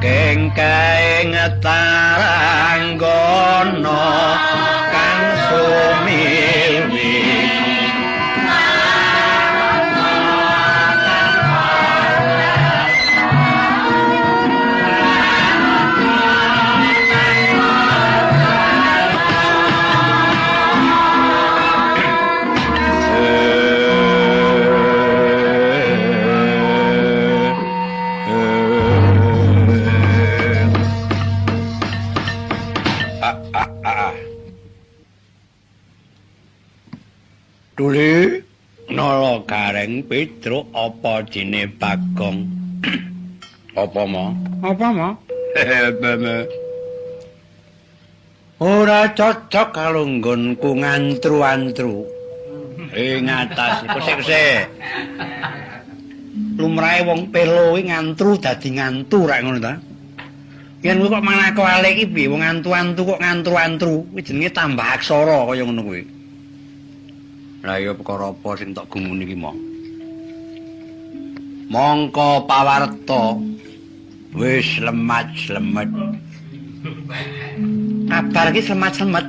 Kengkaing taranggana kang sumiwi. Tuli Nala Gareng Petruk apa jene Bagong? Apa ma? Apa ma? Ora cocok karo nggonku ngantru-antru. Ing atas kosek-kosek. Lumrahe wong pelo kuwi ngantru dadi ngantu rak ngono ta? Yen kuwi kok malah kualik iki piye wong ngantu-antu kok ngantru-antru kuwi jenenge tambah aksara kaya ngono kuwi. Lah ya perkara apa sing tak gumuni iki mau? Mongko pawarta wis lemat-lemet. Kabar iki slemat-slemet.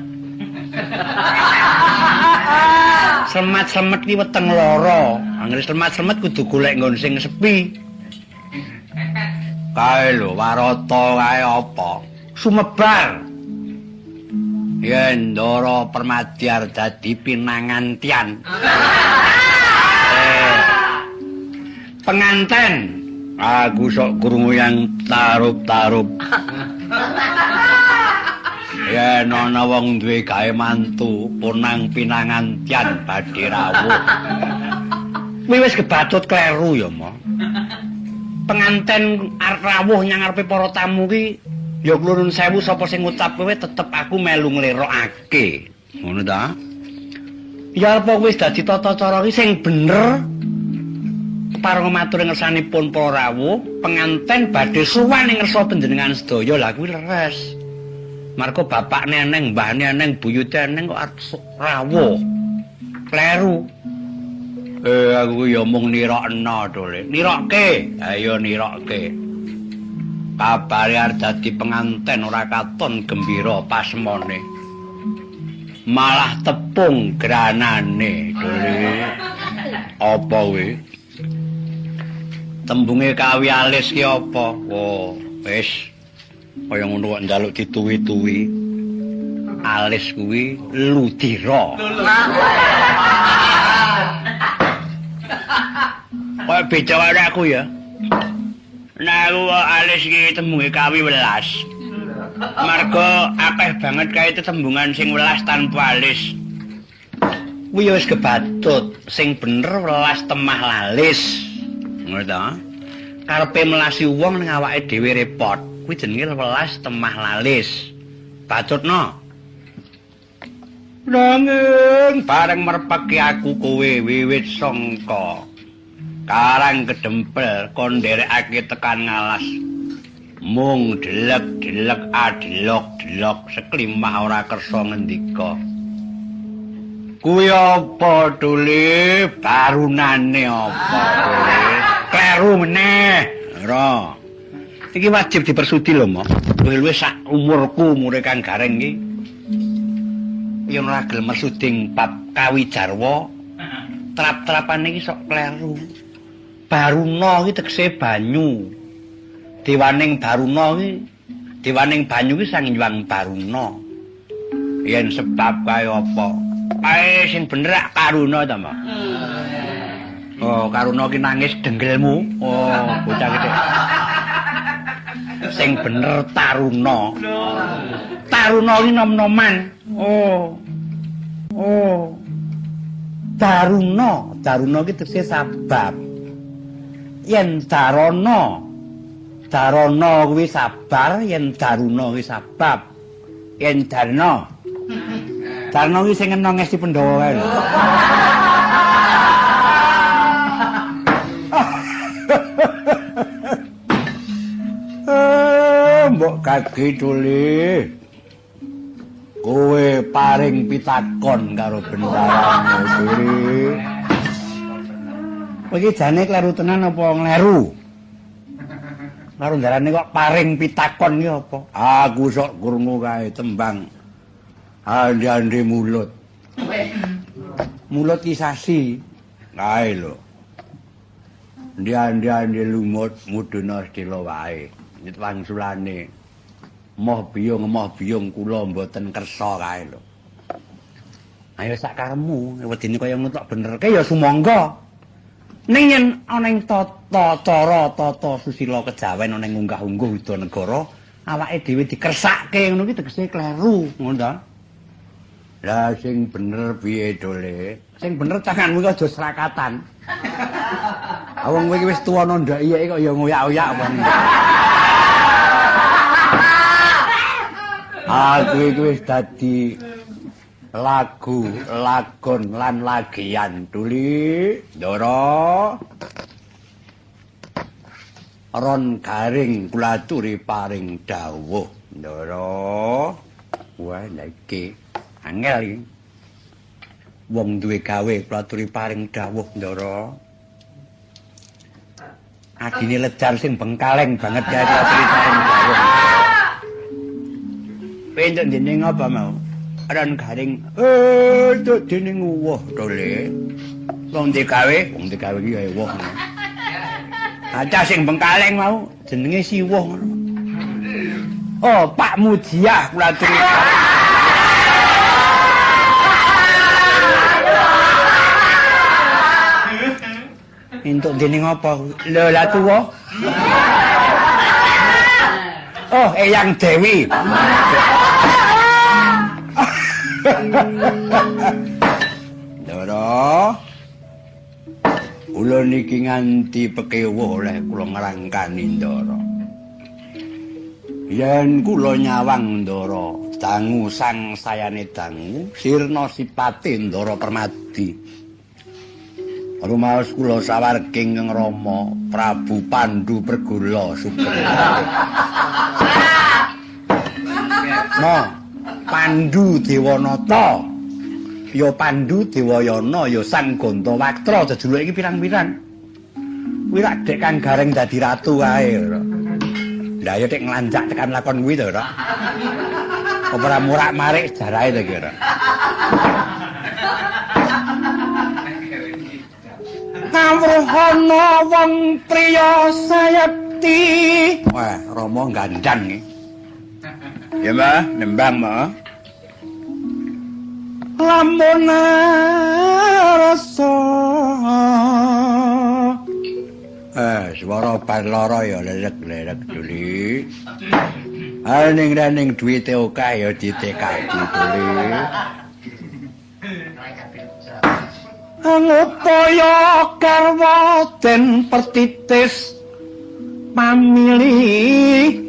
Slemat-slemet ki weteng lara. Anggere slemat-slemet kudu golek nggon sing sepi. Kae lho warata kae apa? Sumebar. Yen Ndara Permadi arep dadi pinangantian. Penganten. Aku sok krungu yang tarup-tarup. Yen ana wong duwe gawe mantu punang pinangantian badhe rawuh. Kuwi wis kebatut kleru ya, Ma. Penganten arep rawuh nyang ngarepe para tamu ki ya kula nuwun sewu sapa sing ngucap kowe tetep aku melu nglerokake. Ngono ta? Ya apa wis dadi tata cara ki sing bener kepareng matur ngersanipun para rawuh, penganten badhe sowan ing ngersa panjenengan sedaya. Lah kuwi leres. Marga bapakne eneng, mbahne eneng, buyute eneng kok arep rawuh. Kleru. Aku ya mung nirokno to, Le. Nirokke. Ayo nirokke. Kabare arep dadi penganten ora katon gembira pasmone. Malah tepung granane, Dole. Apa kuwi? Tembunge kawi alis ki apa? Oh, wis. Kaya ngono kok njaluk dituwi-tuwi. Alis kuwi ludira. Kaya beda karo aku ya. Nah, aku alis iki tembunge kawi welas. Marga akeh banget kae tetembungan sing welas tanpa alis. Kuwi ya wis kebatut, sing bener welas temah lalis. Ngono ta? Karepe melasi wong ning awake dhewe repot. Kuwi jenenge welas temah lalis. Bacutno. Nanging bareng merpeki aku kowe wiwit sangka karang kedempel kon nderekake tekan ngalas. Mung delek-delek adelok-delok seklimah ora kersa ngendika. Kuwi apa Dule? Barunane apa Dule? Kleru meneh. Ora. Iki wajib dipersudi lho, Mo. Luwih-luwih sak umurku umure Kang Gareng iki. Yen ora gelem mersuding bab kawi jarwa, trap-trapane iki sok kleru. Baruna iki tegese banyu. Dewaning Baruna iki, dewaning banyu iki Sang Hyang Baruna. Yen sebab kae apa? Kae sing bener ak Karuna ta, Mbak? Oh, Karuna ki nangis denggelmu. Oh, bocah gede. Sing bener Taruna. Taruna ki nom-noman. Oh. Oh. Daruna, Daruna ki tegese sabab. Yen darana, darana kuwi sabar, yen daruna kuwi sabab. Yen darna. Darna kuwi sing ngena ngesti Pandhawa kae lho. Mbok gage tuli. Kowe paring pitakon karo bendaramu tuli. Kowe iki jane kleru tenan apa ngleru? Karo ndarane kok paring pitakon ki apa? Aku sok krungu kae tembang andi-andi mulut. Mulut ki sasi. Kae lho. Andi-andi lumut mudhuna sedela wae. Nyet wangsulane. Moh biyung moh biyung kula mboten kersa kae lho. Ayo sak karepmu, wedine kaya ngono tok benerke ya sumangga. Ning yen ana ing tata cara tata susila kejawen ana ing unggah-ungguh yuda negara, awake dhewe dikersake ngono ki tegese kleru, ngono ta? Lah sing bener piye dole? Sing bener tanganmu iki aja srakatan. Wong kowe iki wis tuwa nandhak iyek kok ya ngoyak-oyak apa. Aku iki wis dadi lagu, lagon lan lagian tuli Ndara. Ron garing kula aturi paring dawuh Ndara. Wah lha iki angel iki. Wong duwe gawe kula aturi paring dawuh Ndara. Adine lejar sing bengkaleng banget kae kula aturi paring dawuh. Pentuk dening apa mau? Ron garing entuk dening uwuh to le. Wong digawe, wong digawe iki ya uwuh. Kaca sing bengkaleng mau jenenge siwuh ngono. Oh, Pak Mujiah kula aturi. Entuk dening apa? Lho lah tuwa. Oh, Eyang Dewi. Ndara. Kula niki nganti pekewuh oleh kula ngrangkani Ndara. Yen kula nyawang Ndara, dangu sang sayane dangu, sirna sipate Ndara Permadi. Rumaos kula sawarging ing Rama Prabu Pandu Pregula Sugeng. No. Pandu Dewanata ya Pandu Dewayana ya Sang Gantawaktra jejuluk iki pirang-pirang. Kuwi rak dek kang gareng dadi ratu kae ora. Lah ya tek nglanjak tekan lakon kuwi to ora. Apa ora murak-marik sejarahe to iki ora. Kawruhana wong priya sayekti. Wah, Rama gandang iki. Ya Mbah, nembang Mbah. Lamun rasa. Swara bar lara ya lelek-lelek duli. Aning-aning duwite akeh ya ditekaki duli. Angupaya garwa den pertitis pamilih.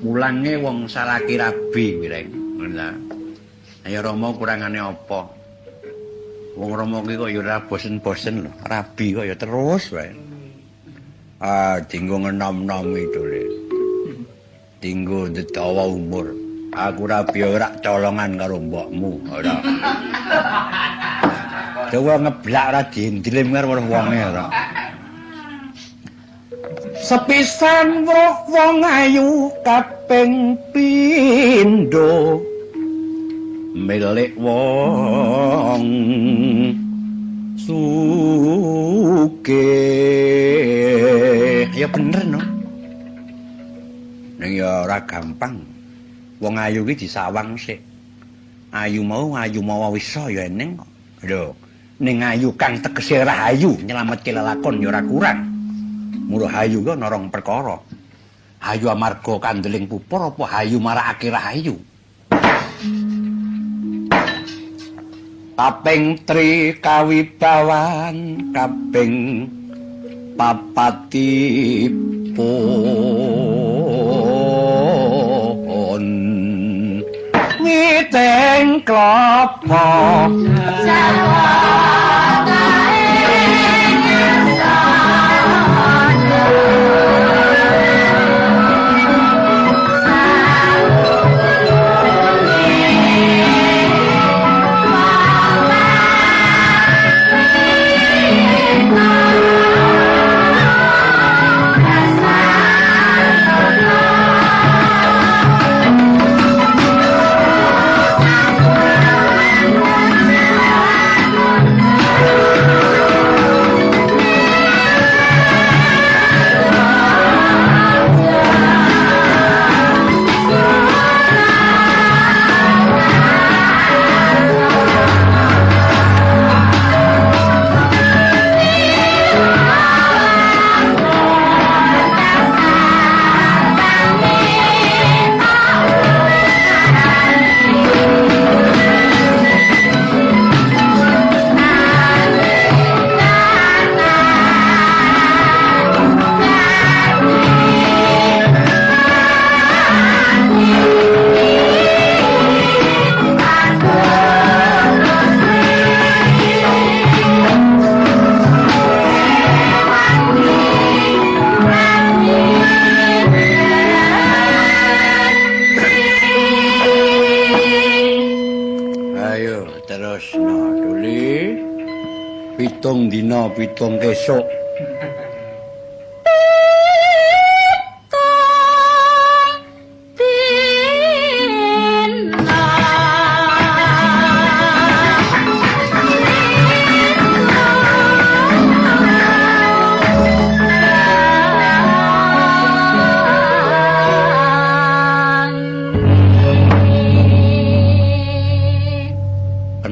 Mulange wong salaki rabi wireng. Ngono. Ayo Rama kurangane apa? Wong Rama ki kok ya ora bosen-bosen lho. Rabi kok ya terus wae. Ah, dinggo ngenom-nomi dole. Dinggo dedawa umur. Aku rabi ora colongan karo mbokmu, ora. Coba ngeblak ora diendlim karo wonge ora. Sepisan weruh wong ayu kaping pindho milik wong sugih. Ya bener no. Ning ya ora gampang. Wong ayu ki disawang sik. Ayu mau ayu mawa wisa ya eneng kok. Lho, ning ayu kang tegese rahayu nyelametke lelakon ya ora kurang. Mula hayu ki ana rong perkara. Hayu amarga kandeling pupur apa hayu marakake rahayu. Kaping tri kawibawan, kaping papatipun witing klapa Ayo terus no Duli. 7 dina 7 kesuk.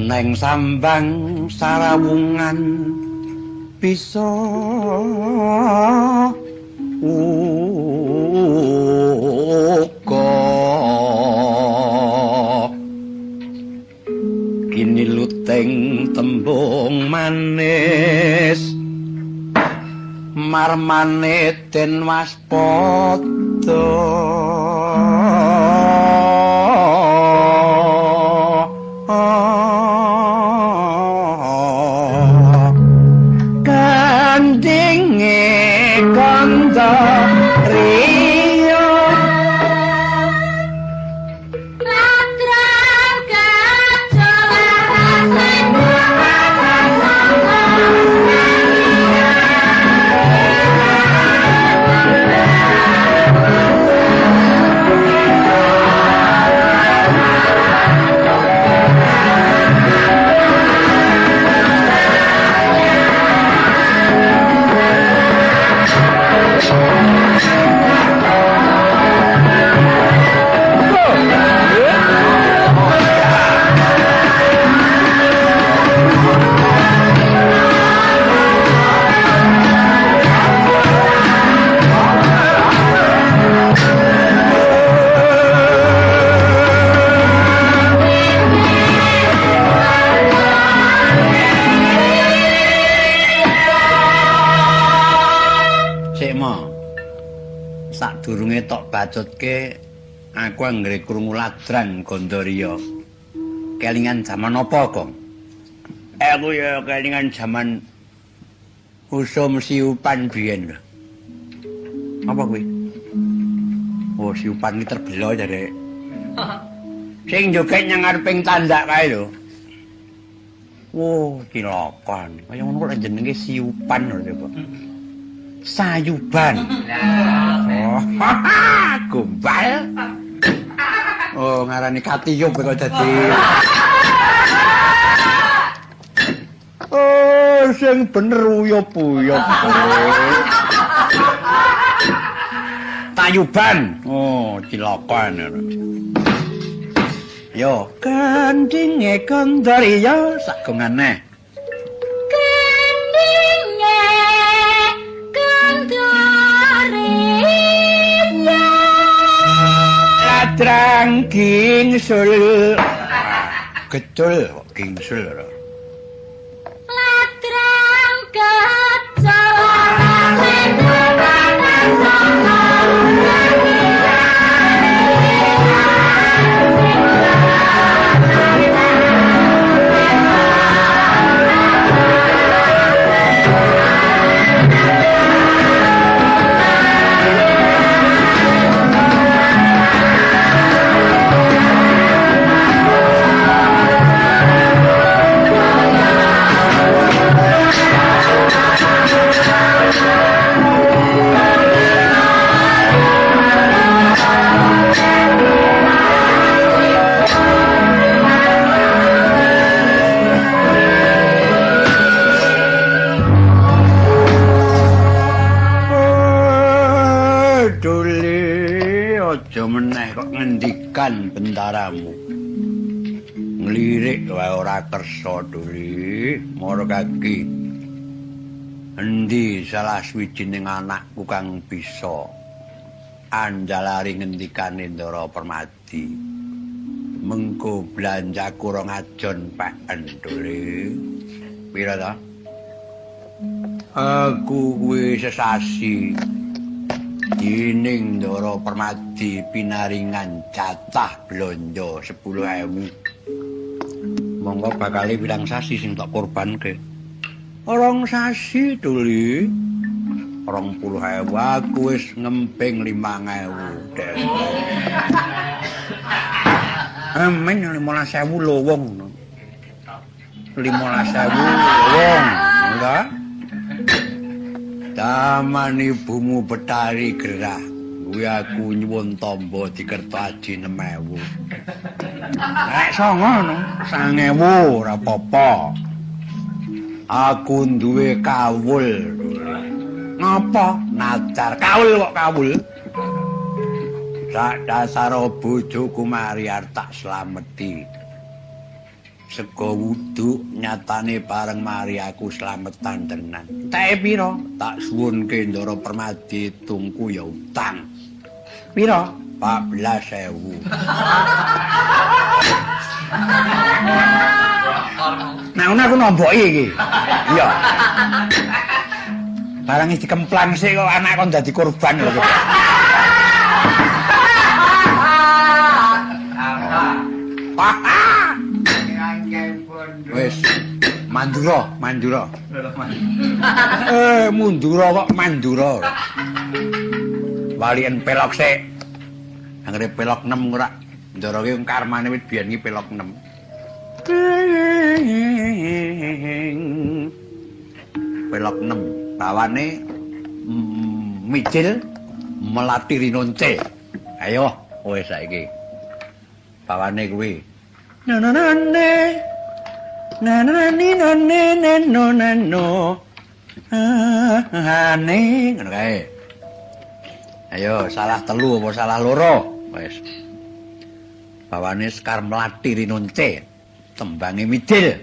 Neng sambang sarawungan bisa uga kini luting tembung manis marmane den waspada. Sadurunge tok bacutke aku anggere krungu ladrang Gandariya. Kelingan jaman apa, Gong? Aku ya kelingan jaman usum siupan biyen. Apa kuwi? Oh, siupan iki terbela jare. Sing joget nyang ngareping tandak kae lho. Oh, cilakan. Kaya ngono kok jenenge siupan lho, Pak. Sayuban. Oh, gombal. Oh, ngarani katiyup kok dadi. Oh, sing bener uyup-uyup. Tayuban. Oh, cilakan. Yo, kandinge Gandariya sagungane. Ladrang gingsul. Gecul kok gingsul lho. Ladrang gecul. Aja meneh kok ngendikan bendaramu. Nglirik wae ora kersa Duli, mara kaki. Endi salah swijining anakku kang bisa anjalari ngendikane Ndara Permadi. Mengko blanjaku rong ajon peken Duli. Pira ta? Aku kuwi sesasi. Dening Ndara Permadi pinaringan jatah blonjo 10.000. Monggo bakale pirang sasi sing tak korbanke? 2 sasi, Duli. 20.000 aku wis ngemping 5.000. Amin 15.000 lowong. 15.000 wong, lha. Taman ibumu Betari gerah. Kuwi aku nyuwun tamba dikerto aji 6.000. Nek songo no, 9.000 ora apa-apa. Aku duwe kawul. Ngapa? Nacar kawul kok kawul. Sak dasar bojoku mari arep tak slameti. Sego wuduk nyatane bareng mari aku slametan tenan. Teke pira? Tak suwunke Ndara Permadi tungku ya utang. Pira? 14.000. Nah, ngono aku nomboki iki. Iya. Barang wis dikemplang sik kok anak kon dadi korban lho. Wis Mandura, Mandura. Mundura kok Mandura. Waliken pelok sik. Anggere pelok 6 ora. Ndara ki karmane wit biyen ki pelok 6. Pelok 6, bawane mijil melati rinonce. Ayo, wis saiki. Bawane kuwi. Na-na-na-ne. Na na ni na ne ne no na no. Ane ngono kae. Ayo salah telu apa salah loro? Wis. Bawane Sekar Melati Rinonce, tembange midil.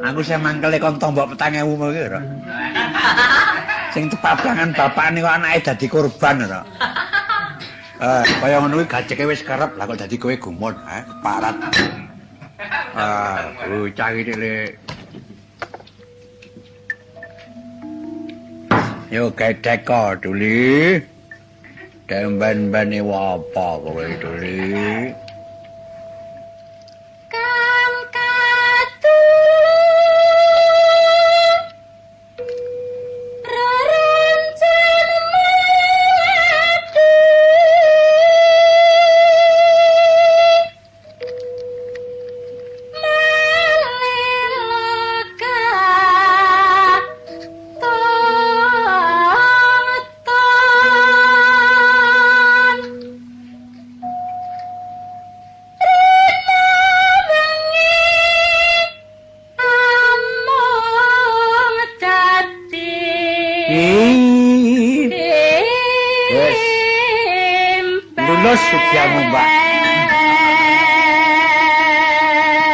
Aku sing mangkele kon tombok 4.000 mau iki ora. Sing tepabrangan bapakne kok anake dadi korban ora. Kaya ngono kuwi gajeke wis kerep, lah kok dadi kowe gumun, ha, parat. Ah, bocah iki le. Yo gedhek kok, Duli. Demben-bene apa kowe, Duli? Kang katu rerencen melati Lulus ujianmu, Mbak.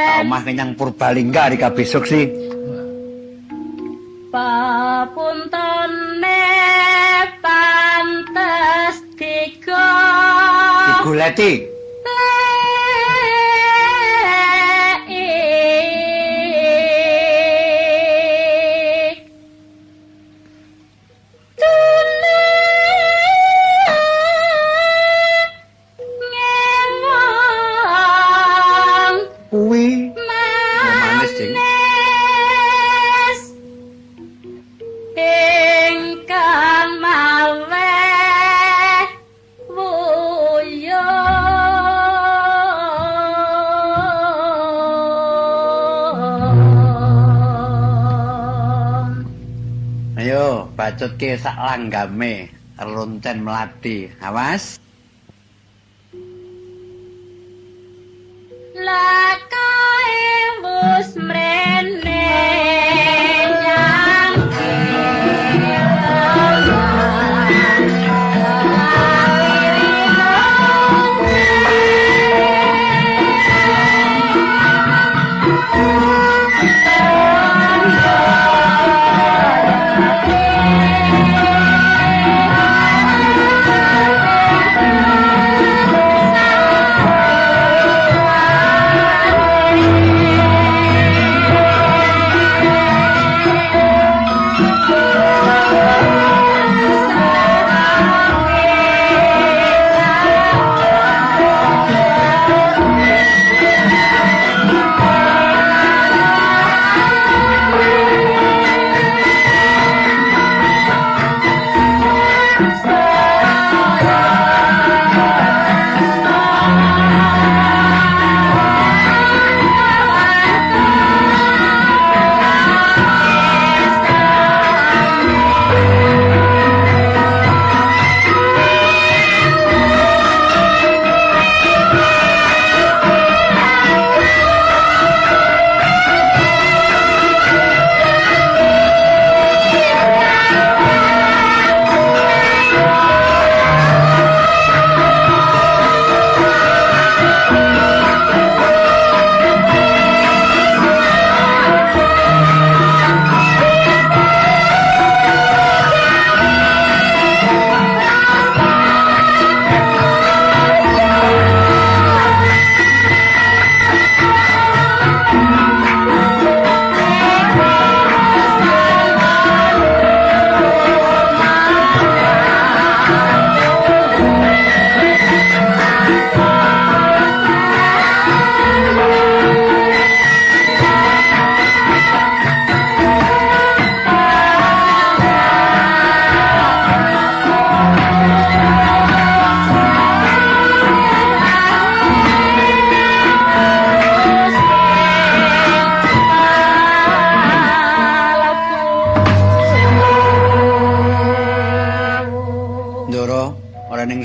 Tak omah kenyang Purbalingga rika besok sih. Papuntone pantes digo digoleti. Kuwi manis ding. Ingkang malih wuyung. Ayo bacutke sak langgame roncen melati. Awas. Lakae wus mrene nyang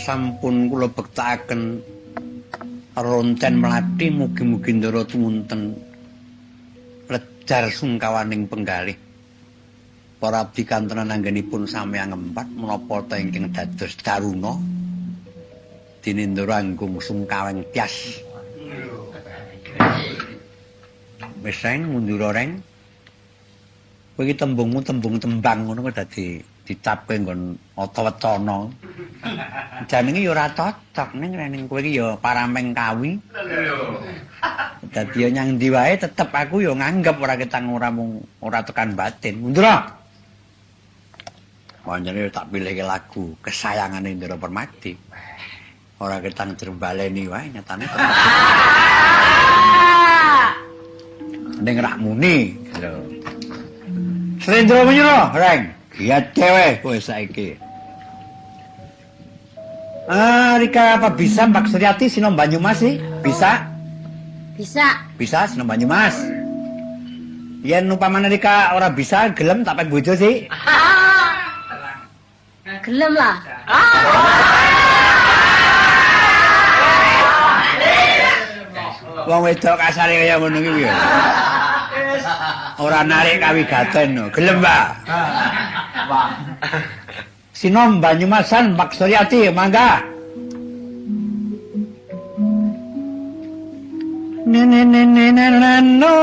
sampun kula bektakaken ronten mlati mugi-mugi ndara tumunten lejar sungkawaning penggalih. Para abdi kantenan anggenipun sami angempat menapa ta ingkang dados daruna dene ndara anggung sungkawing tias. Wis reng mundur reng. Kowe iki tembungmu tembung tembang ngono kok dadi dicapke nggon ata wecana. Jenenge ya ora cocok ning rening kowe iki ya parameng kawi. Dadi ya nyang ndi wae tetep aku ya nganggep ora ketang ora mung ora tekan batin. Mundur. Pancene tak pilihke lagu kesayangane Ndara Permadi. Ora ketang jrembaleni wae nyatane. Ning rak muni lho. Srendra menyuruh, Reng. Giat cewek kowe saiki. Ah, Rika apa bisa Mbak Suryati Sinom Banyumas sih? Bisa? Bisa. Bisa Sinom Banyumas. Yen upamane Rika ora bisa gelem tak pek bojo sih. Gelem lah. Wong wedok kasare kaya ngono kuwi ya. Ora narik kawigaten no. Gelem, Pak. Sinom Banyumasan Mbak Suryati, mangga. Ne ne ne ne ne ne no.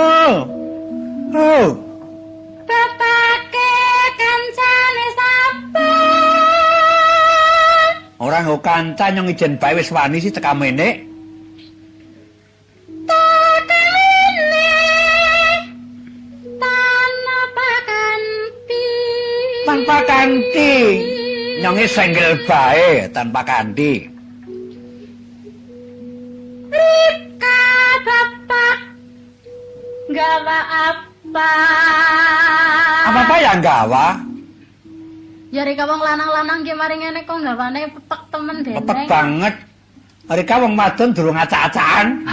Oh. Bapake kancane sapa? Ora nggo kancan nyong ijen bae wis wani sih teka mene. Tanpa kanthi. Nyonge senggel bae tanpa kanthi. Rika bapak gawa apa? Apa-apa yang gawa? Ya Rika wong lanang-lanang ki mari ngene kok gawane pepek temen dene. Pepek banget. Rika wong wadon durung acak-acakan.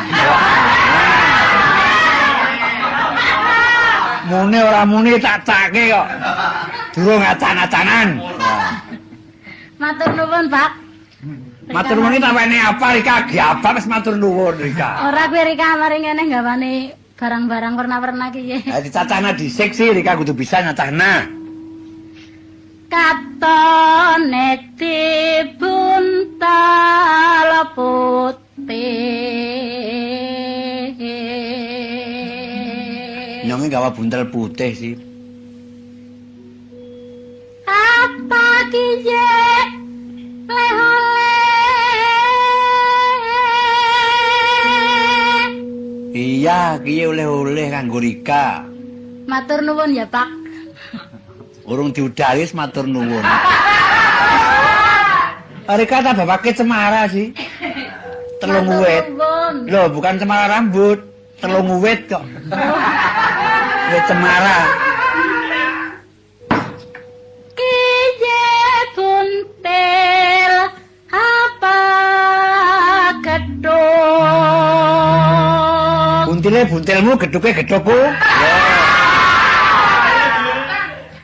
Mune ora muni tak cake kok. Durung acan-acanan. Matur nuwun, Pak. Matur nuwun iki tak wene apa Rika? Giabak wis matur nuwun Rika. Ora kuwi Rika mari ngene gawane barang-barang warna-warna ki piye. Ha dicacahna dhisik sih Rika kudu bisa nyacahna. Katone dibuntal putih. Nyonge gawa buntel putih sih. Apa kiye lehole? Iya, kiye oleh-oleh kanggo Rika. Matur nuwun ya, Pak. Urung diudari wis matur nuwun. Rika tak bapake cemara sih. Telung wit. Loh, bukan cemara rambut, telung wit kok. Wit cemara. Kiye buntel apa gedhok? Buntile buntelmu, gedhuke gedhokku.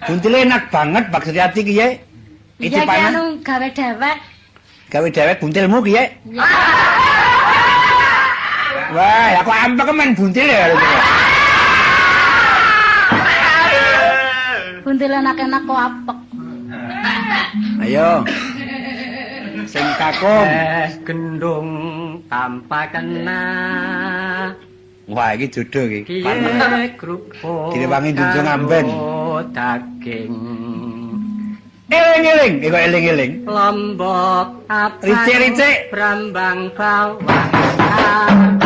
Buntile enak banget Mbak Suryati ki ye. Iya ki anu gawe dewek. Gawe dewek buntilmu ki ye. Wah, aku ampek men buntil ya. Buntil enak-enak kok apek. Ayo. Sing kakung es gendung tanpa kena. Wah, iki jodoh iki. Kiye krupuk. Direwangi junjung amben. Daging. Eling-eling, iku eling-eling. Lombok apa? Ricik-ricik, brambang bawang.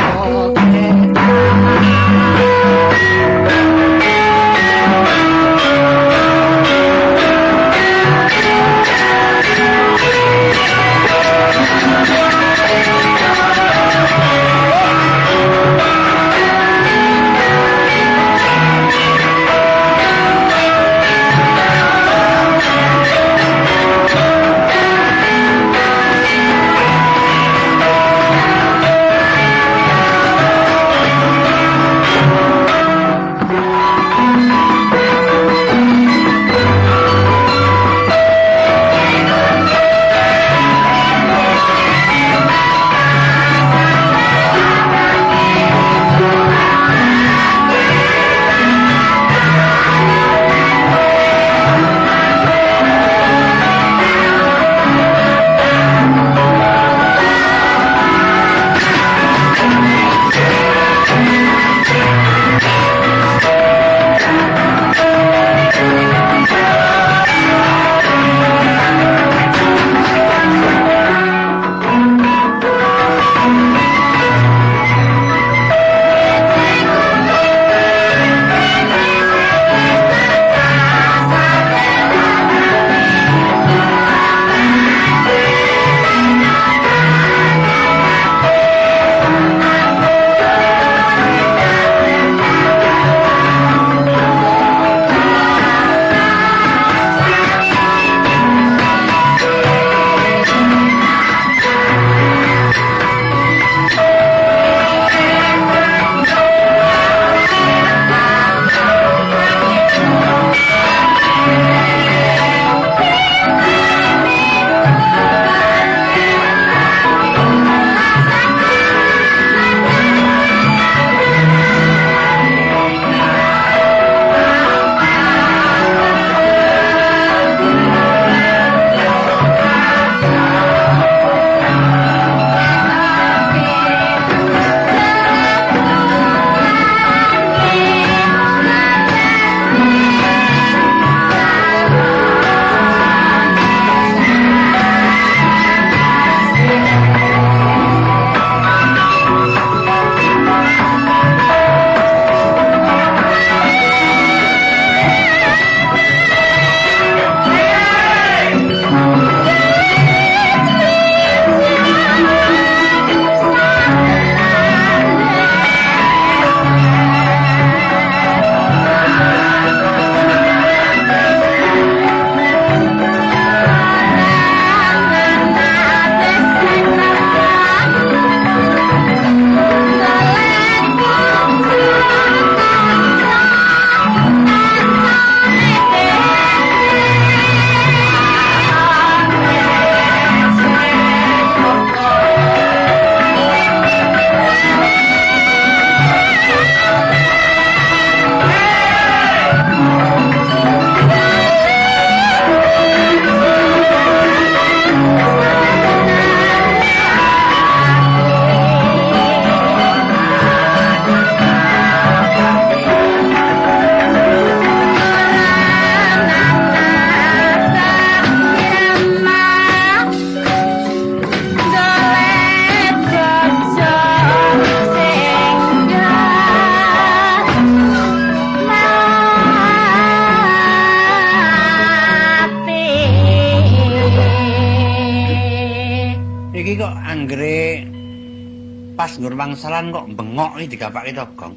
Ngalas nggon wangsalan kok bengok iki digapake to, Gong.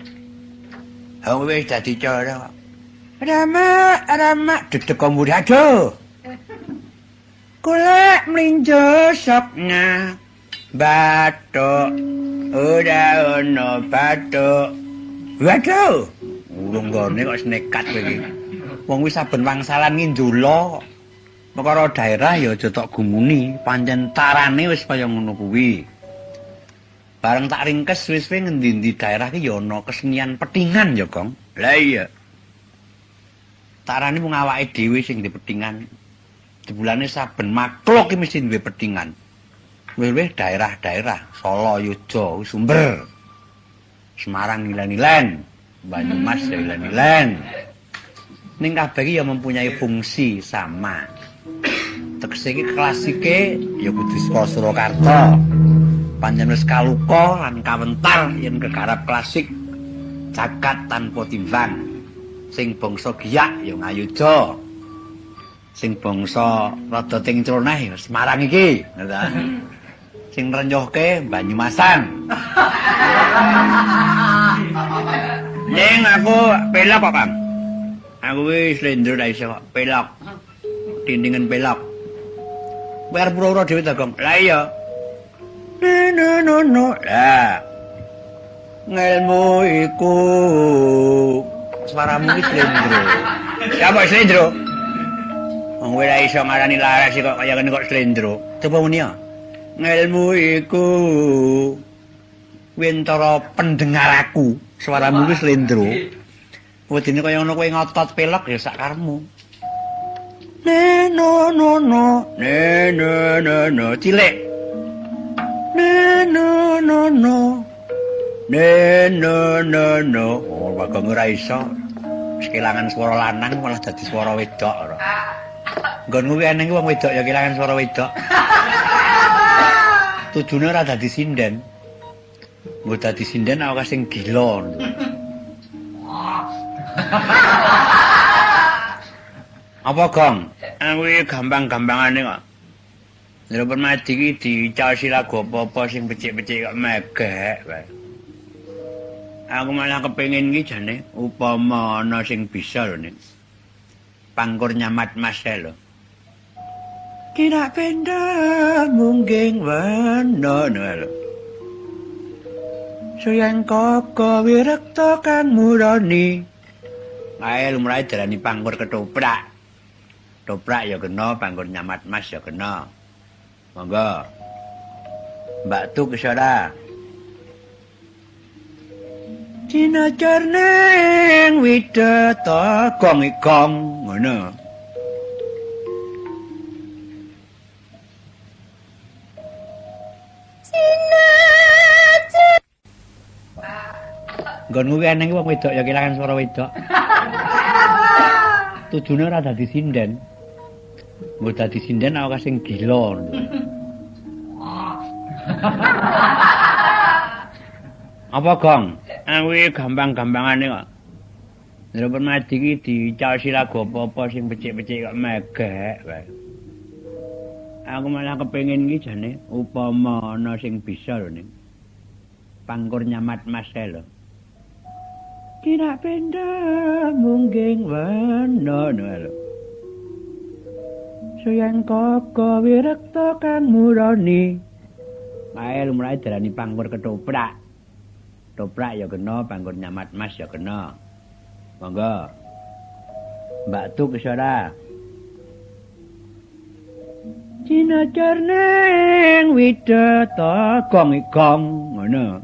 Ha wis dadi cara kok. Rama, rama dedeg mburi aduh. Golek mlinjo sopna bathuk ora ana bathuk. Waduh, urung nggone kok nekat kowe iki. Wong wis saben wangsalan ki ndula. Perkara daerah ya aja tok gumuni, pancen tarane wis kaya ngono kuwi. Bareng tak ringkes wis ngendi-endi daerah ki ya ana kesenian petingan ya, Gong. Lah iya. Tarane mung awake dhewe sing duwe petingan. Jebulane saben makhluk ki mesti duwe petingan. Wis-wis daerah-daerah, Solo, Yogya, Sumber. Semarang ilen-ilen, Banyumas ya ilen-ilen. Ning kabeh iki ya mempunyai fungsi sama. Tegese iki klasike ya kudu saka Surakarta. Pancen wis kaluka lan kawentar yen kegarap klasik jagat tanpa timbang. Sing bangsa giyak ya Ngayogya. Sing bangsa rada ting croneh ya Semarang iki, ngono. Sing ngrenyohke Banyumasan. Ning aku pelok kok, Kang. Aku wis slendro ra iso kok pelok. Dindingen pelok. Kowe arep pura-pura dhewe ta, Gong? Lah iya. No no no. Lah. Ngelmu iku suaramu iki slendro. Siapa slendro? Wong kowe ra iso ngarani laras kok kaya ngene kok slendro. Coba muni ya. Ngelmu iku wentara pendengar aku. Suaramu iki slendro. Wedine kaya ngono kowe ngotot pelok ya sak karepmu. Ne no no no. Ne no no no cilik. Ne no no no. Ne no no no. Oh, Bagong ora iso. Wis kelangan swara lanang malah dadi swara wedok ora. Nggon kuwi eneng wong wedok ya kelangan swara wedok. Tujune ora dadi sinden. Nggo dadi sinden aku sing gila. Apa, Gong? Aku iki gampang-gampangane kok. Ndero Permadi iki dicaosi lagu apa-apa sing becik-becik kok megek wae. Aku malah kepengin iki jane upama ana sing bisa lho nek. Pangkur nyamat mas kae lho. Kira penda mungging wena lho. Suyang koko wirekta kang murani. Ae lumrahe darani pangkur ketoprak. Ketoprak ya kena, pangkur nyamat mas ya kena. Monggo. Mbak Tuk iso ora? Dina jarneng widata gong gong ngono. Nggon kuwi eneng wong wedok ya kelangan swara wedok. Tujune ora dadi sinden. Nggo dadi sinden aku sing gila. Apa, Gong? Aku iki gampang-gampangane kok. Ndero Permadi iki dicaosi lagu apa-apa sing becik-becik kok megek wae. Aku malah kepengin iki jane upama ana sing bisa lho nek. Pangkur nyamat mas kae lho. Kira penda mungging wena lho. Suyang koko wirekta kang murani. Ae lumrahe darani pangkur ketoprak. Ketoprak ya kena, pangkur nyamat mas ya kena. Monggo. Mbak Tuk iso ora? Dina jarneng widata gong gong ngono.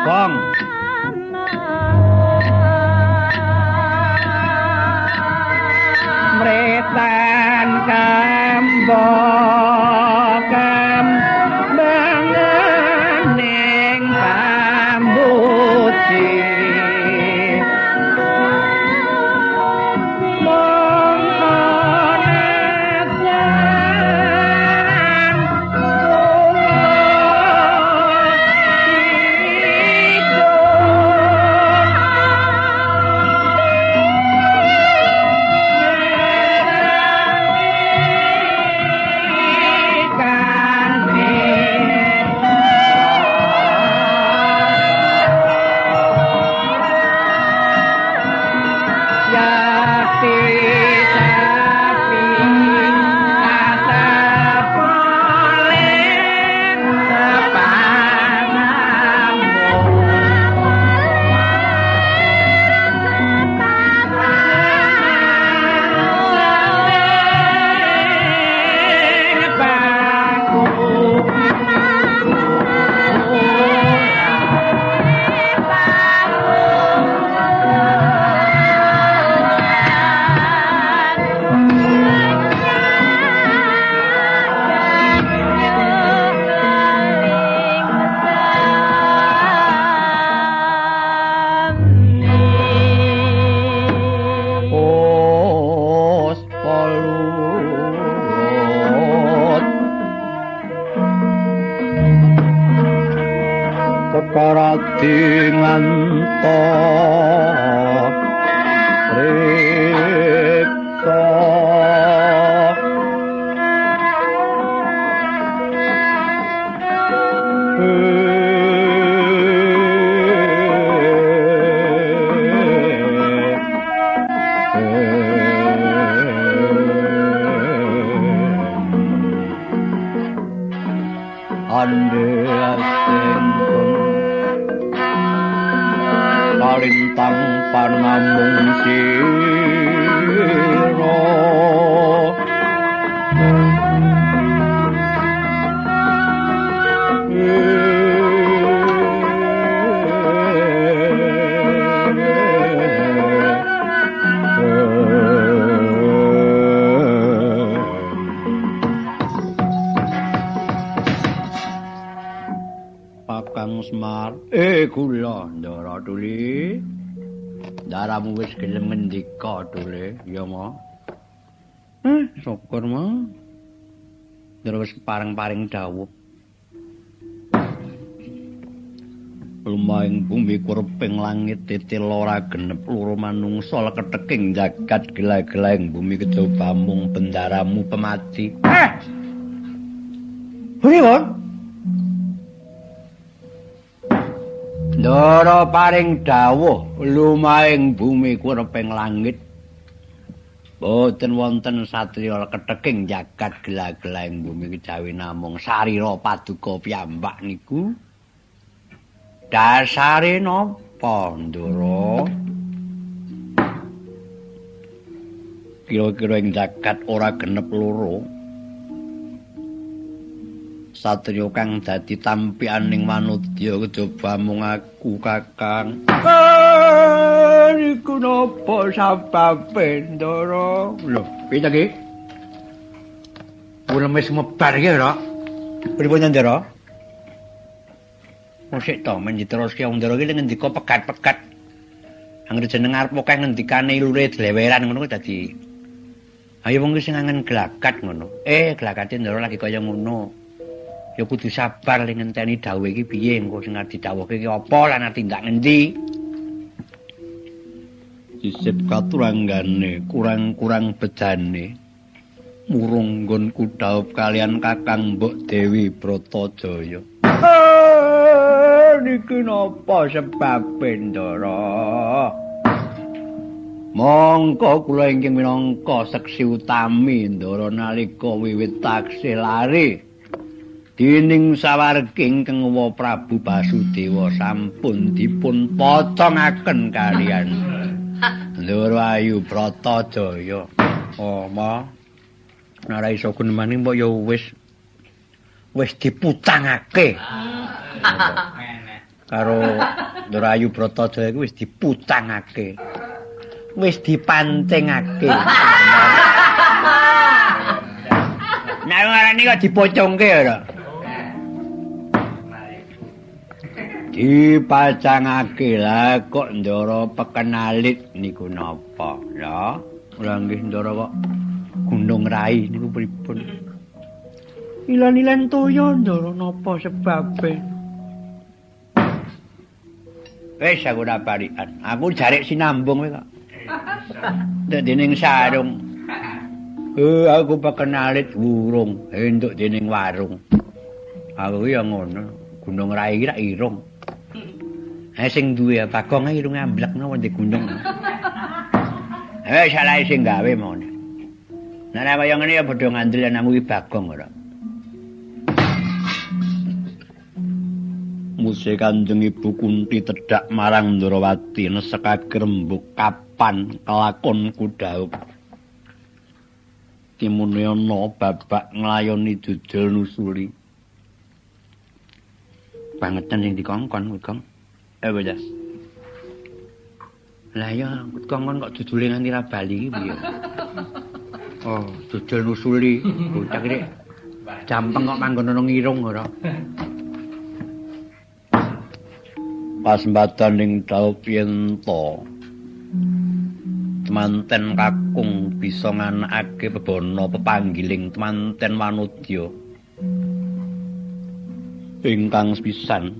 Gong. Mretan kambang kambanganing Pripta pripta Kalintang panamung sira Kakang Semar, kula Ndara Tuli. Ndaramu wis gelem ngendika Tuli, ya ma. Syukur ma. Ndara wis pareng-pareng dawuh. Lumahing bumi kureping langit titil ora genep loro manungsa leketeking jagat gela-gelaing bumi kejaba mung bendaramu pemati. Pripun? Ndara paring dawuh lumahing bumi kureping langit boten wonten satriya leketeking jagat gela-gelaing bumi kejawi namung sarira paduka piyambak niku. Dasare napa Ndara? Kira-kira ing jagat ora genep loro satriya kang dadi tampianing manudya kejaba mung aku Kakang. Niku napa sababe Ndara? Lho, piye ta iki? Ulem wis mebar iki ora? Pripun Ndara? Mosik to men diteruske wong Ndara iki ngendika pegat-pegat. Angger jeneng arep akeh ngendikane ilure dleweran ngono kuwi dadi ayo wong iki sing angen glakat ngono. Glakate Ndara lagi kaya ngono. Ya kudu sabar le ngenteni dawuh iki piye engko sing arep didhawuhke iki apa lan arep tindak ngendi. Sisip katuranggane kurang-kurang bejane murung nggonku dhaup kalian Kakang Mbok Dewi Bratajaya. Niki napa sebabe Ndara? Mongko kula ingkang minangka seksi utami Ndara nalika wiwit taksih lari dening sawargi ingkang Wa Prabu Basudewa sampun dipun pocongaken kalian Ndara Ayu Bratajaya. Oh, ma. Ora iso gunemane mbok ya wis wis diputangake. Karo Ndara Ayu Bratajaya iku wis diputangake. Wis dipancingake. Nek ngarani kok dipocongke ora? Dipacangake lah kok Ndara pekenalit niku napa? Lha, lha nggih Ndara kok gunung rai niku pripun? Ilan-ilan toya Ndara napa sebabe? Wis aku ora barikan. Aku jarik sinambung kowe kok. Ndek dening sarung. Aku pekenalit wurung, entuk dening warung. Aku ya ngono, gunung rai iki rak irung. Sing duwe Bagong irunge amblek nang ndi gunung. Salah sing gawe mon. Nek ora kaya ngene ya padha ngandel nang kuwi Bagong ora. Muse Kanjeng Ibu Kunti tedhak marang Ndrawati nesekake rembug kapan kelakon kudhaup. Timune ana babak nglayoni jujul nusuli. Bangetan sing dikongkon kuwi, Gong. Bocah. Lah ya kongkon kok jujule nganti ra bali iki piye? Oh, jujul nusuli. Bocah iki jampeng kok manggon ana ngirung ora. Pasembadaning dhaup yen to temanten kakung bisa nganakake bebana pepanggiling temanten manudya ingkang sepisan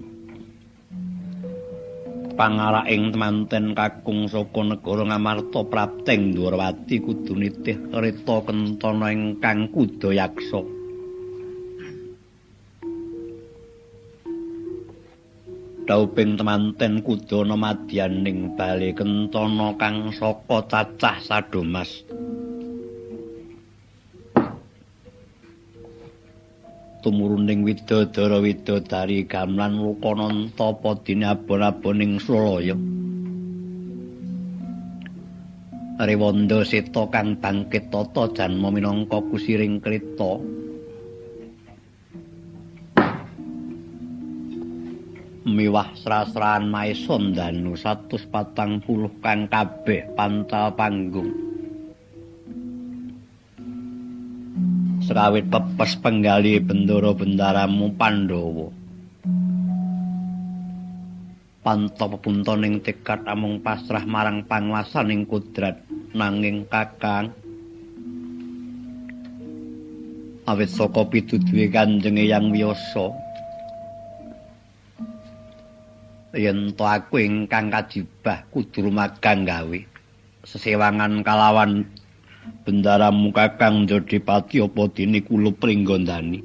Pangaraking temanten kakung saka negara Ngamarta prapteng Dwarawati kudu nitih kereta kentana ingkang kuda yaksa. Dauping temanten kudana madyaning bale kentana kang saka cacah sadomas. Tumuruning widodara widodari gamelan Lokananta padine abon-aboning Sulaya. Rewanda seta kang bangkit tata janma minangka kusiring kreta. Miwah srasrahan maesa ndanu 140 kang kabeh pantal panggung. Srawit pepes penggali bendara bendaramu Pandhawa. Panta pepuntoning tekad amung pasrah marang panguwasaning kodrat nanging Kakang awit saka pituduhe Kanjeng Eyang Wiyasa yen to aku ingkang kajibah kudu rumagang gawe sesewangan kalawan bendaramu Kakang Jodipati apa dene kulup pringgondani.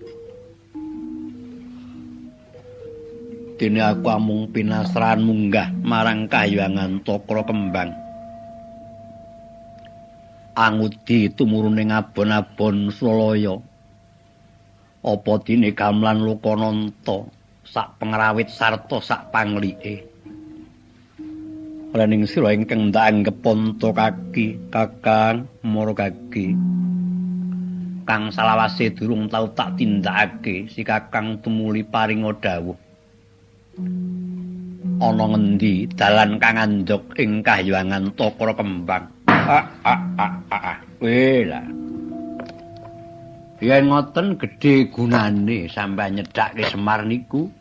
Dene aku amung pinasrahan munggah marang kahyangan Cakra Kembang. Angudi tumurune abon-abon Sulaya. Apa dene gamelan Lokananta sak pengrawit sarta sak panglike. Rening sira ingkang ndak anggep ponto kaki Kakang mara kaki kang salawase durung tau tak tindakake si Kakang tumuli paringa dawuh ana ngendi dalan kang andhok ing kahyangan Cakra Kembang. Weh lah yen ngoten gedhe gunane sampeyan nyedhake Semar niku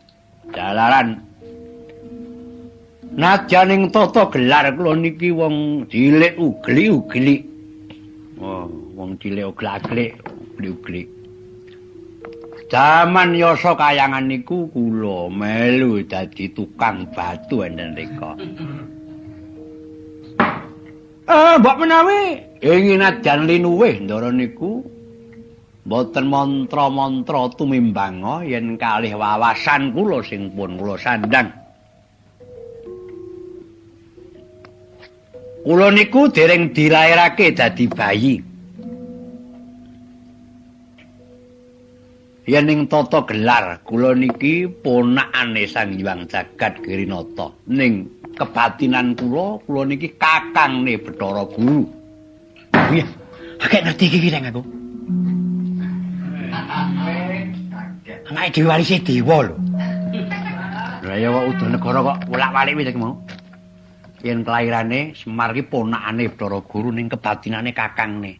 jalaran najan ing tata gelar kula niki wong cilik ugli-ugli. Oh, wong cilik ugli-ugli, ugli-ugli. Jaman yasa kayangan niku kula melu dadi tukang batu enten rika. Mbok menawi ing najan linuwih ndara niku mboten mantra-mantra tumimbanga yen kalih wawasan kula sing pun kula sandhang. Kula niku dereng dilairake dadi bayi. Yen ing tata gelar kula niki ponakane Sang Hyang Jagat Girinata. Ning kebatinan kula, kula niki kakangne Bathara Guru. Iya, akeh ngerti iki nang aku. Anake dhewe warise dewa lho. Lah ya kok udah negara kok wolak-walik wis iki mau. Yen kelairane Semar ki ponakane Bathara Guru ning kebatinane kakangne.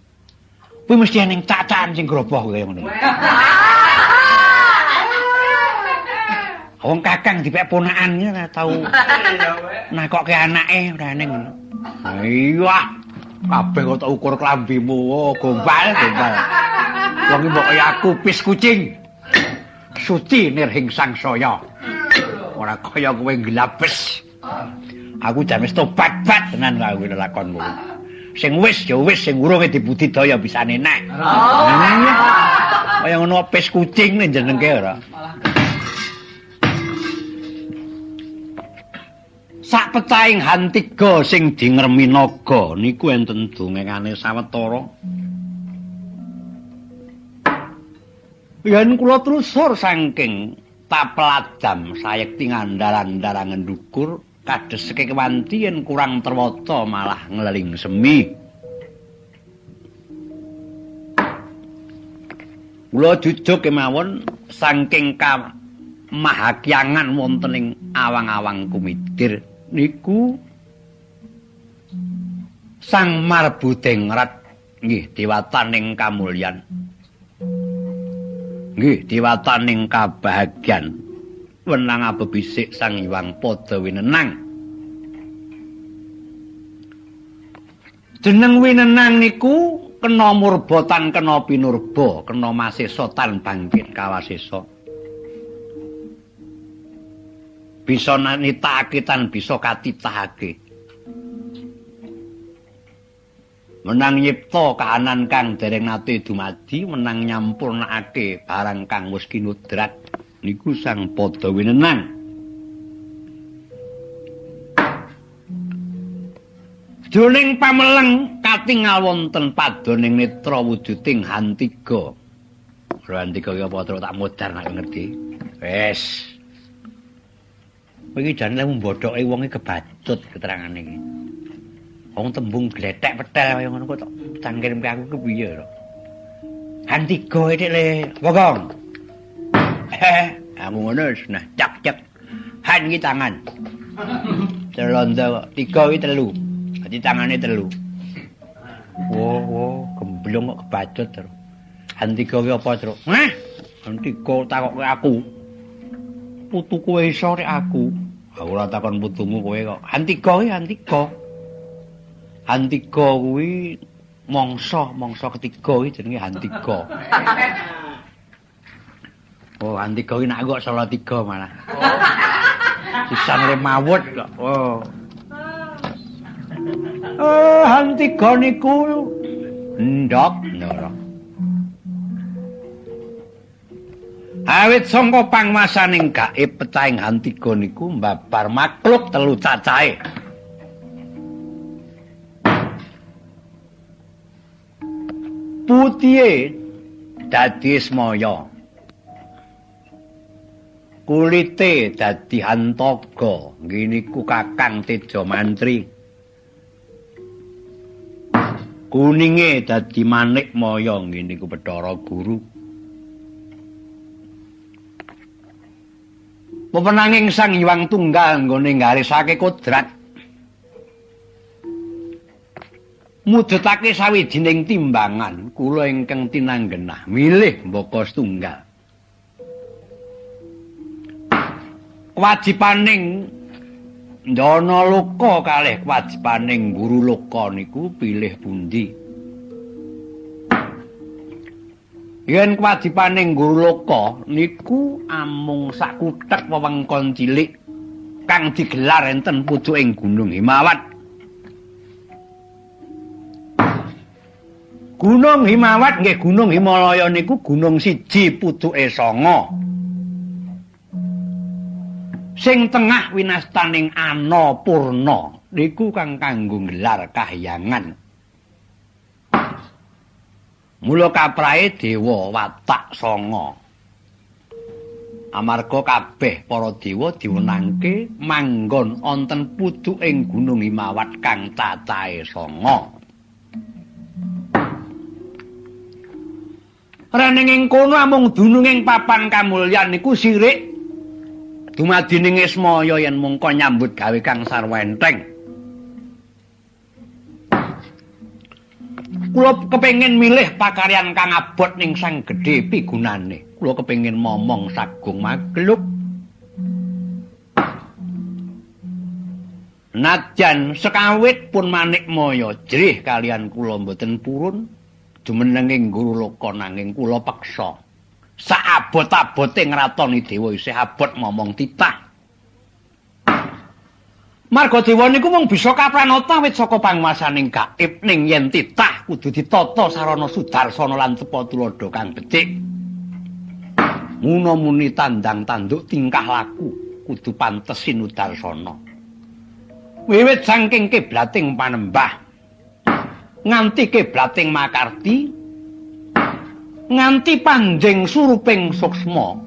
Kuwi mesti ning cacahan sing groboh kaya ngono. Wong kakang dipek ponakan iki ora tau nakokke anake ora ning ngono. Iya. Kabeh kok tak ukur klambimu, oh, gombal, gombal. Wong iki mbok kaya aku pis kucing. Suci nirhing sangsaya. Ora kaya kowe nglabes. Aku jan wis tobat-bat tenan karo lakonmu. Sing wis ya wis, sing urung dibudidaya bisane nek. Kaya ngono pis kucing nek jenengke ora. Sak pecahing hantiga sing dingremi naga niku enten dongengane sawetara. Yen kula trusur saking tapeladam sayekti ngandar-andar ngendukur kadheseke kewanti yen kurang terwaca malah ngleling semi. Kula jujuk kemawon saking mahakyangan wonten ing awang-awang kumidir niku Sang Marbudengrat nggih dewataning kamulyan. Nggih dewataning kabahagyan. Wenang abebisik Sang Hyang Pada Winenang. Jeneng Winenang niku kena murba tan kena pinurba, kena masesa tan bangkit kawasesa. Bisa nitahake tan bisa katitahake. Menang nyipta kahanan kang dereng nate dumadi, menang nyampurnakake barang kang wis kinudrat niku Sang Pada Winenang. Jroning pameleng katingal wonten padaning netra wujuding Hantiga. Hantiga ki apa truk tak modar nek ngerti. Wis. Kowe iki jane lek mbodhoke wonge kebacut keterangane iki. Wong tembung glethek petel kaya ngono kok cangkirmke aku ki piye to. Hantiga ithik le, Bogong. Aku ngono wis nah cak-cak. Han iki tangan. Celondo kok, tiga iki telu. Dadi tangane telu. Wo wo gemblung kok kebacut terus. Hantiga ki apa, Truk? Hah? Hantiga takokke aku. Putu kowe iso rek aku. Aku ora takon putumu kowe kok. Hantiga ki Hantiga. Hantiga kuwi mangsa, mangsa ketiga kuwi jenenge Hantiga. Oh, Hantiga kuwi nek aku kok Salatiga malah. Sisan le mawut kok. Oh. Oh, Hantiga niku ndok ndara. Awit sangka pangwasaning gaib pecahing Hantiga niku mbabar makhluk telu cacahe. Putihe dadi Ismaya. Kulite dadi Hantaga, nggih niku Kakang Teja Mantri. Kuninge dadi Manikmaya, nggih niku Bathara Guru. Pepenanging Sang Hyang Tunggal nggone nggarisake kodrat. Mujudake sawijining timbangan kula ingkang tinanggenah milih mbaka setunggal. Kewajibaning Ndana Loka kalih kewajibaning Guru Loka niku pilih pundi? Yen kewajibaning Guru Loka niku amung sakuthek wewengkon cilik kang digelar enten pucuking Gunung Himawat. Gunung Himawat nggih Gunung Himalaya niku gunung siji pucuke sanga. Sing tengah winastaning Annapurna niku kang kanggo nggelar kahyangan. Mula kaprahe dewa watak sanga. Amarga kabeh para dewa diwenangke manggon wonten pucuking Gunung Himawat kang cacahe sanga. Rening ing kono amung dunung ing papan kamulyan niku sirik dumadining Ismaya yen mungko nyambut gawe kang sarwa enteng. Kula kepengin milih pakaryan kang abot ning sang gedhe pigunane. Kula kepengin momong sagung magluk. Najan sekawit pun Manikmaya jrih kalian kula mboten purun jumenenging Guru Loka nanging kula peksa. Saabot-abote ngratoni dewa isih abot momong titah. Marga dewa niku mung bisa kapranata wit saka panguwasaning gaib ning yen titah kudu ditata sarana sudarsana lan tepa tuladha kang becik. Muna-muni tandang tanduk tingkah laku kudu pantes sinudarsana. Wiwit saking kiblating panembah nganti kiblating makarti nganti panjing suruping suksma.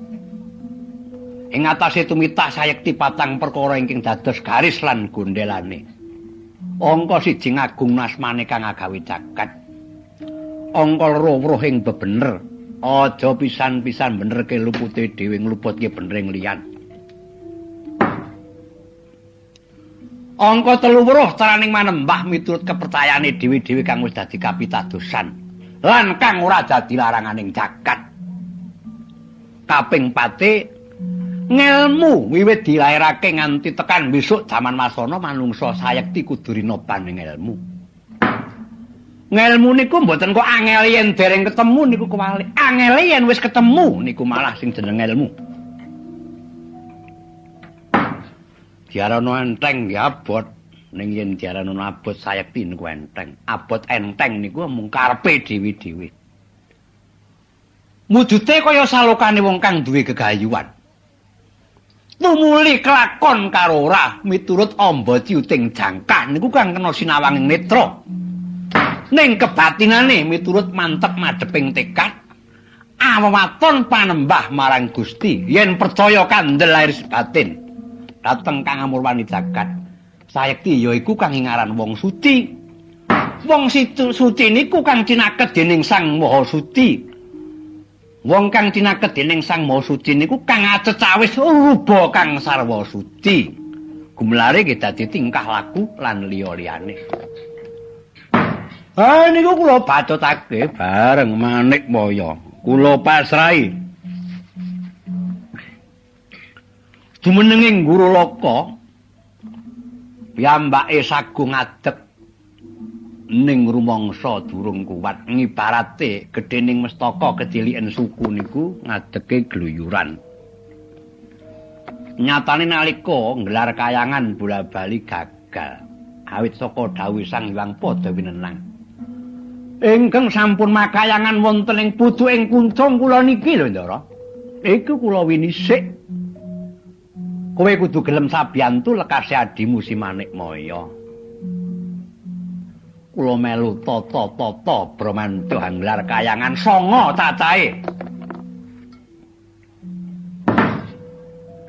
Ing atase tumitah sayekti patang perkara ingkang dados garis lan gondelane. Angka siji ngagung nasmane kang agawe jagat. Angka loro weruh ing bebener. Aja pisan-pisan benerke lupute dhewe ngluputke benering liyan. Angka telu weruh caraning manembah miturut kepercayaane dhewe-dhewe kang wis dadi kapitadosan lan kang ora dadi laranganing jagat. Kaping pate ngelmu wiwit dilairake nganti tekan besok jaman masana manungsa sayekti kudu rinoban ing elmu. Ngelmu niku mboten kok angel yen dereng ketemu niku kewalik. Angele yen wis ketemu niku malah sing jeneng elmu. Diarana enteng ya abot. Ning yen diarana abot sayekti niku enteng. Abot enteng niku mung karepe dhewe-dhewe. Wujude kaya salokane wong kang duwe gegayuhan. Tumuli kelakon karo ora miturut amba ciuting jangkah niku kang kena sinawanging netra. Ning kebatinane miturut mantep madheping tekad awewaton panembah marang Gusti yen percaya kandel lahir batin dhateng Kang Amurwani jagat. Sayekti ya iku kang ngaran wong suci. Wong suci niku kang cinaket dening Sang Maha Suci. Wong kang cinaket dening Sang Maha Suci niku kang acecawis ruba kang sarwa suci. Gumlare nggih dadi tingkah laku lan liya-liyane. Ah niku kula bacotake bareng Manikmaya. Kula pasrahi. Jumenenging Gurulaka piyambake sagung ngadeg ning rumangsa durung kuwat, ngibarate gedhening mestaka keciliken suku niku ngadege gluyuran. Nyatane nalika nggelar kayangan bola-bali gagal. Awit saka dawuh Sang Hyang Padha winenang. Ingkang sampun makayangan wonten ing pucuking kuncung kula niki lho, Ndara. Iku kula winisik. Kowe kudu gelem sabiyantu lekase adimu si Manikmaya. Kula melu tata-tata Brahmanda nggelar kayangan sanga cacahe.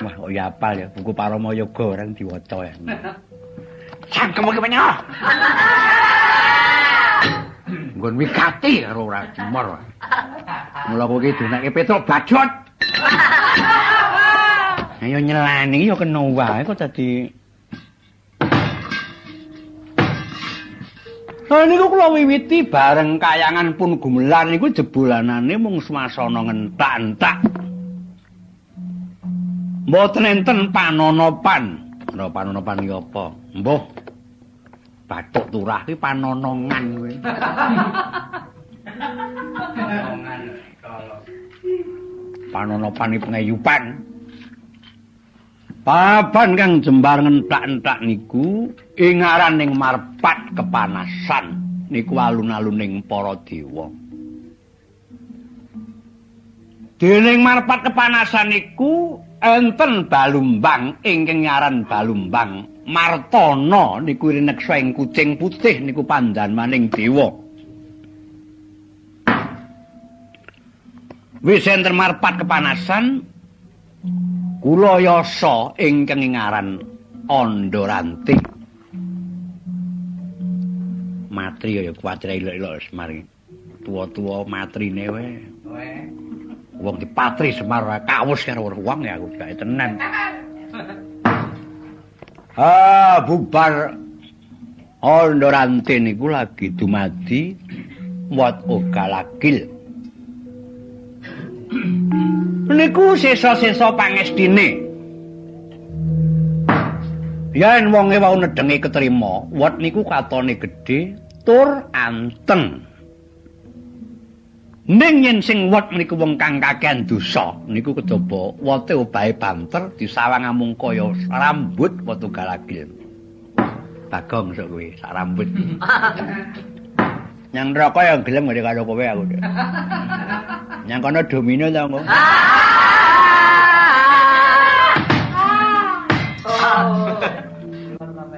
Wah, kok ya apal ya buku Parama Yoga orang diwaca ya. Cangkem iki menyah. Nggon wigati karo ora jemor. Mula kowe iki dunake Petruk Badut. Ayo nyelani ya kena wae kok dadi. Lah niku kula wiwiti bareng kayangan pun gumelar niku jebulanane mung swasana ngentak-entak. Mboten enten panonopan. Lha panonopan iki apa? Mbuh. Bathuk turah ki panonongan kuwi. Panonongan kala. Panonopan iki pengeyupan. Papan kang jembar ngentak-entak niku ing araning marpat kepanasan niku alun-aluning para dewa. Dening marpat kepanasan niku enten balumbang ingkang aran Balumbang Martana niku rineksa ing kucing putih niku pandanmaning dewa. Wis enten marpat kepanasan kula yasa ingkang aran Andaranti. Matri ya kuwatire ilok-ilok Semar. Tuwa-tuwa matrine wae. Wong dipatri Semar kawus karo wong ya aku gawe tenan. Ah bubar Andaranti niku lagi dumadi wat ugalakil. Niku sesa-sesa pangestine. Yen wonge wau nedhengi ketrima, wot niku katone gedhe tur anteng. Ning yen sing wot niku wong kang kakehan dosa, niku kejaba wote obahe banter disawang amung kaya rambut watu galagil. Bagong sok kuwi, sak rambut. Nyang neraka ya gelem ngene karo kowe aku. Nyang kono domino ta engko.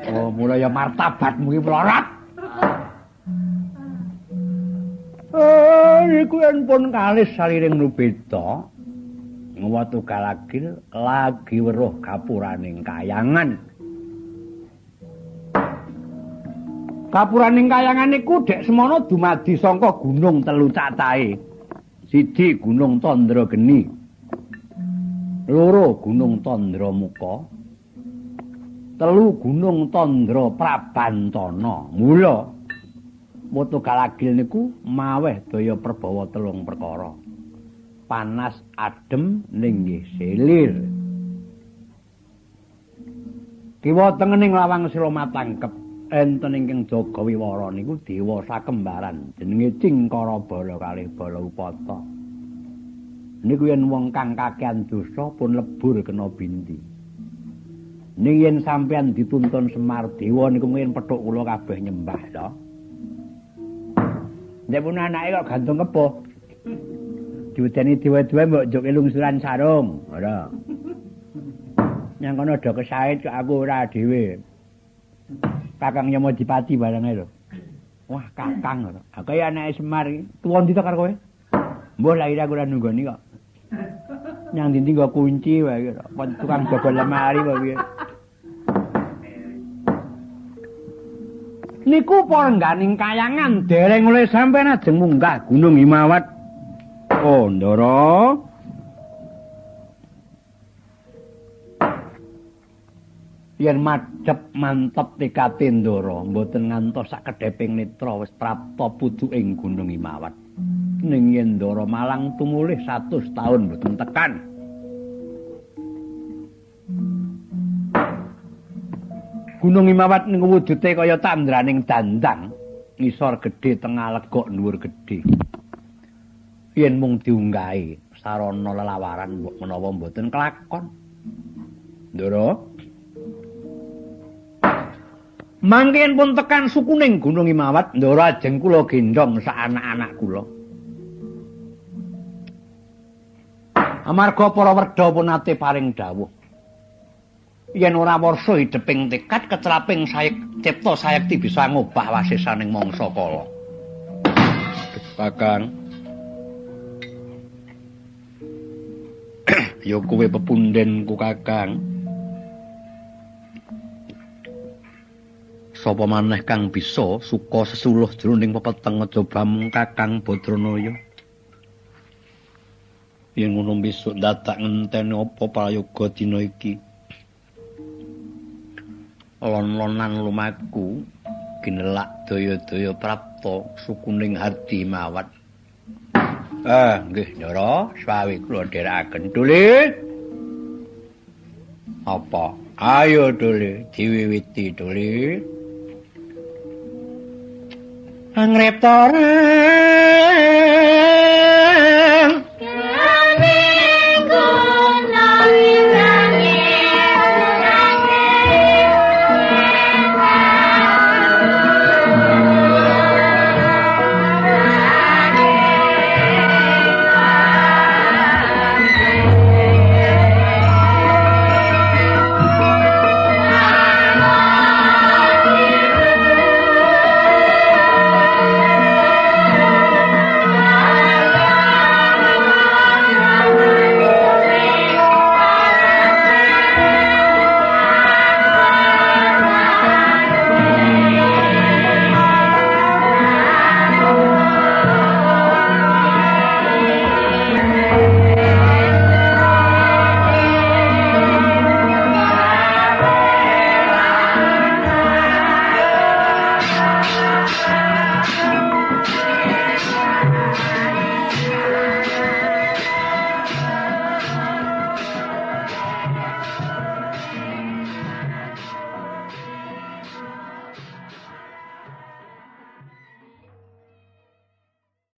Oh, mulai ya martabatmu iki mlorot. Oh, iku yen pun kalis saliring nubeda ngwatu galagil lagi weruh kapuraning kayangan. Kapuraning kayangan niku dek semono dumadi saka gunung telu cacahe. Siji Gunung Tandra Geni. Loro Gunung Tandra Muka. Telu Gunung Tandra Prabantana. Mula Watu Galagil niku maweh daya perbawa telung perkara. Panas, adem, ning nggih selir. Kiwa tengening lawang sila matangkep enten ingkang jaga wiwara niku dewa sakembaran jenenge Cingkara Bala kalih Bala Upata. Niku yen wong kang kakehan dosa pun lebur kena binti. Ning yen sampeyan dituntun Semar Dewa niku mungkin pethuk kula kabeh nyembah to. Nek pun anake kok gantung kepoh. Diwedeni dewa-dewa mbok njuke lungsuran sarung, ora. Nyang kono do kesait kok aku ora dhewe. Kakang Yamadipati barang ae lho. Wah, kakang ora. Aku ya anake Semar iki. Tuwa ndi to karo kowe? Mbah lahir aku ora nunggoni kok. Nyang ndi nggo kunci wae iki. Tukang jaga lemari wae piye. Niku parengganing kayangan dereng oleh sampeyan ajeng munggah Gunung Himawat. Oh, Ndara. Yen madhep mantep tekate Ndara, mboten ngantos sak kedheping netra wis prapta pucuking Gunung Himawat. Ning yen Ndara malang tumulih 100 taun mboten tekan. Gunung Himawat niku wujude kaya tandraning dandang, ngisor gedhe tengah legok dhuwur gedhe. Yen mung diunggahi sarana lelawaran mbok menawa mboten kelakon. Ndara. Mangke yen pun tekan sukuning Gunung Himawat, Ndara ajeng kula gendhong sak anak-anak kula. Amarga para werda pun nate paring dawuh. Yen ora warsa hideping tekad ketraping cipta sayekti bisa ngobah wasisaning mangsa kala. Kakang. Ya kowe pepundhenku Kakang. Sapa maneh kang bisa suka sesuluh jroning pepeteng aja bamung Kakang Badranaya. Yen ngono besok dadak ngenteni apa prayoga dina iki. Lon-lonan lumaku ginelak daya-daya prapta sukuning Hardi Himawat. Nggih Ndara, swawi kula dherekaken. Dule. Apa? Ayo Dule, diwiwiti Dule. Angrepta